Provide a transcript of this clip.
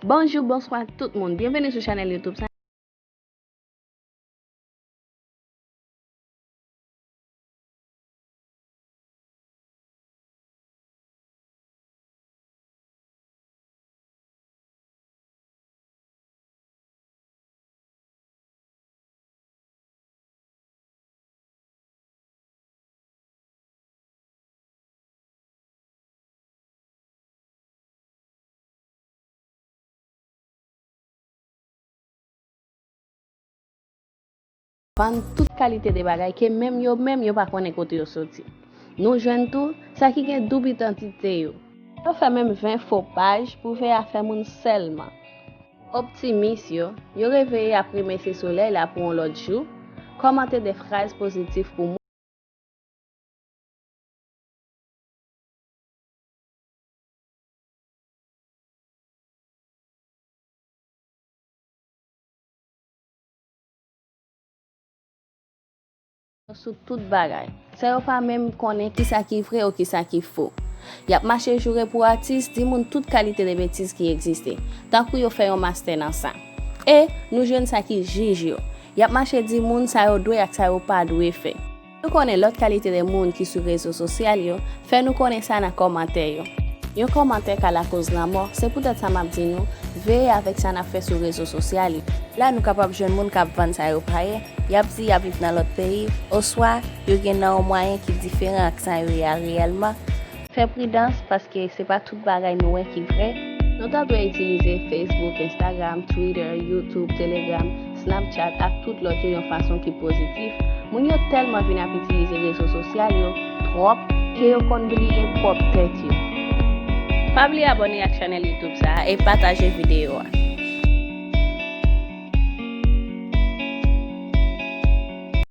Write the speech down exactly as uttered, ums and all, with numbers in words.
Bonjou, bonswa tout moun. Byenveni sou chanèl YouTube sa. Vann tout kalite de bagay ke menm yo menm yo pa konnen kote yo soti. Nou jwenn tou sa ki gen doub idantite yo. Yo fè menm ven fo paj pou veye afè moun sèlman. Optimis yo, yo reveye ap remèsye solèy la pou yon lòt jou, kòmante de fraz pozitif pou moun. Sou tout bagay. Sa yo pa menm konnen kisa ki vre ou kisa ki fo. Y ap mache joure pou atis, di moun tout kalite de betiz ki egziste, tankou yo fè yon mastè nan sa. E nou jwenn sa ki jij yo. Y ap mache di moun sa yo dwe ak sa yo pa dwe fè. Nou konnen lòt kalite de moun ki sou rezo sosyal yo, fè nou konnen sa nan kòmantè yo. Yon kòmantè ka lakoz lanmò, se poutèt sa m ap di nou, veye avèk sa n ap fè sou rezo sosyal yo. La nou kapab jwenn moun k ap vann sa yo pa ye, y ap di y ap viv nan lòt peyi, oswa yo gen nan yon mwayen ki diferan ak sa yo ye a reyèlman. Fè pridans, paske se pa tout bagay nou wè ki vre. Nou ta dwe itilize Facebook, Instagram, Twitter, YouTube, Telegram, Snapchat ak tout lòt yo yon fason ki pozitif. Moun yo tèlman vin ap itilize rezo sosyal yo twòp ke yo konn bliye pwòp tèt yo. Pa bliye abòne ak chanèl YouTube sa a e pataje videyo a.